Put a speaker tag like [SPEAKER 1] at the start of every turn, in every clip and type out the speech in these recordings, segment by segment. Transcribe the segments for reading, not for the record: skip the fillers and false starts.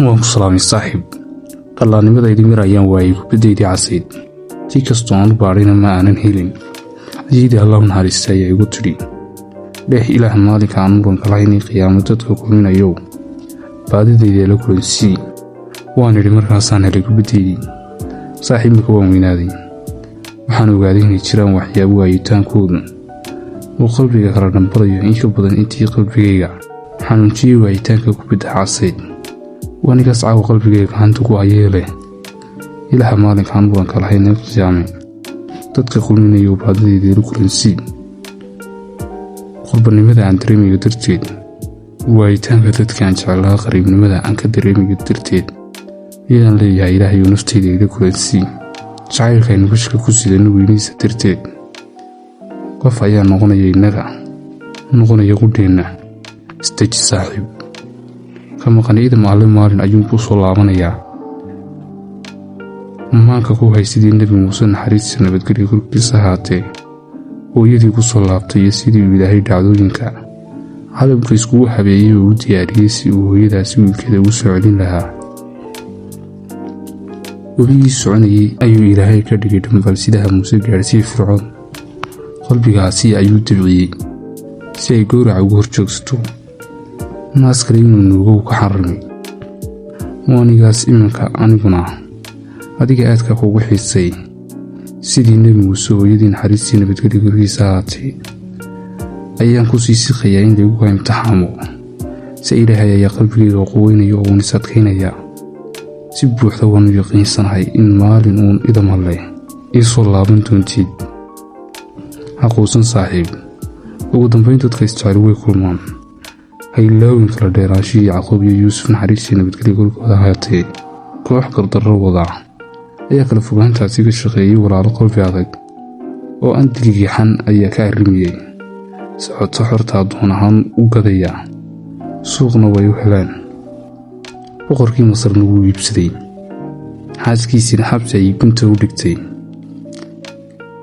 [SPEAKER 1] Waan ku salaamay, saaxiib. Dhallaannimadaydii mir ayaan waayey kubaddaydii casayd. Si kastoo aan u baadhayna ma aanan helin. Ayeydii, Allah u naxariista, ayaa igu tidhi: "Dheeh, Ilaah maalinka aan muranka lahayn ee qiyaamo dadka kulminayow, baadidayda la kulansii." Waan idhi, markaasaan helay kubaddaydii. Saaxiib, imika waan weynaaday. Waxaan ogaaday inay jiraan waxyaabo waayitaankoodu uu qalbiga kala dhambalayo in ka badan intii qalbigayga xanuunjiyey waayitaanka kubadda casayd. Wanigaas caawa qalbigayga gacanta ku hayee leh: "Ilaaha maalinka aan muranka lahayn ee qiyaame dadka kulminayo, baadidayda la kulansii." Qurbanimada aan dareemayo darteed, waayitaanka dadka aan jeclaa, qariibnimada aan ka dareemayo darteed ayaan leeyahay: "Ilaahayuu, naftayda ila kulansii." Jacaylka aynu bashka ku sidano weynaysa darteed, qof ayaa noqonaya innaga noqonaya qudheenna. Isdeji, saaxiib. Ka maqan idam Alle maalin ayuunbuu soo laabanayaa. Maanka ku hay sidii Nebi Muuse, naxariista nabadgelyo korkiisa ahaatee, hooyadii ku soo laabtay iyo sidii uu Ilaahay dhacdooyinka caalamka iskugu habeeyey oo u diyaariyey si uu hooyadaasi wiilkeeda ugu soo celin lahaa. Webigii soconayey ayuu Ilaahay ka dhigay dhambalsidaha Muuse gaadhsiiyey Fircoon. Qalbigaasi ayuu dabciyey si ay gowraca ugu hor joogsato. Naas kale inuu nuugo ka xarimay. Waanigaas iminka aniguna adiga aadka kugu xiisay. Sidii Nebi Muuse hooyadii, naxariistii nabadgelyo korkiisa ahaatay, ayaan ku sii siqayaa in laygu imtixaamo. Se Ilaahay ayaa qalbigayga quweynaya oo uun is adkaynaya. Si buuxda waanu yaqiinsanahay in maalin uun idam Alle ii soo laaban doontid. Ha quusan, saaxiib. Ugu dambayn dadka isjecel way kulmaan. Ha ilaawin kala dheeraanshihii Yacquub iyo Yuusuf, naxariistii nabadgelyo korkooda ahaatee. Koox gardarro wada ayaa kala fogaantaasi ka shaqeeyey. Walaalo qalbi adag oo aan digigaxan ayaa ka arrimiyey. Socoto xorta addoon ahaan u gadaya, suuqna way u heleen. Boqorkii Masarna wuu iibsaday, xaaskiisiina xabsi ayay gunta u dhigtay.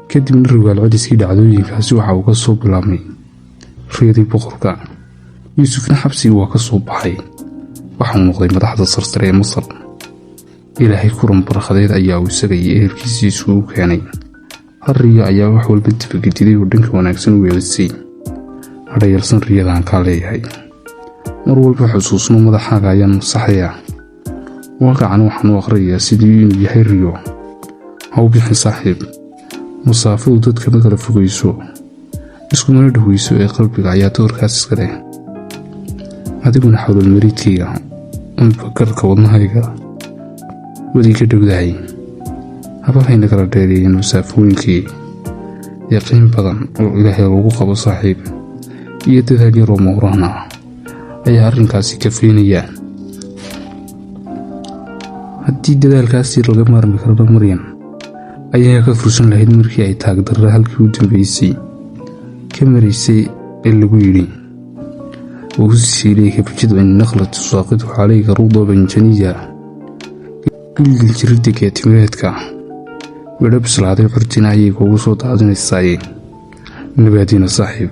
[SPEAKER 1] Kadibna rogaal celiskii dhacdooyinkaasi waxa uu ka soo bilaabmay riyadii boqorka. Yuusufna xabsigii waa ka soo baxay, waxauu noqday madaxda sarsare ee Masar. Ilaahay kulan barkhadeed ayaa uu isaga iyo ehelkiisii isugu keenay. Hal riyo ayaa wax walba dabagediday oo dhanka wanaagsan u weecisay. Hadhayalsan riyadaan kaa leeyahay. Mar walba xusuusno, madaxaaga ayaan masaxayaa. Waaqacan waxaan u aqriyayaa sidii inuu yahay riyo. Ha u bixin, saaxiib. Masaafadu dadka ma kala fogayso, iskumana dhoweyso, ee qalbiga ayaa doorkaas iska leh. Adiguna xawlal mariidkayga amba garka wadnahayga waad iga dhowdahay. Habahayna kala dheereeyeen masaafooyinkii. Yaqiin badan oo Ilaahay lagu qabo, saaxiib, iyo dadaal yaroo mawraan ah ayaa arrinkaasi kafeynaya. Haddii dadaalkaasi laga maarmi karana, Maryan ayaa ka fursan lahayd markii ay taagdarra halkii u dambeysay ka maraysay ee lagu yidhi: "وهزي إليك بجذع النخلة تساقط عليك رطبا جنيا." Gilgil jiridda geedtimireedka, midho bislaaday curtina ayay kugu soo daadinaysaaye. Nabaadiina, saaxiib.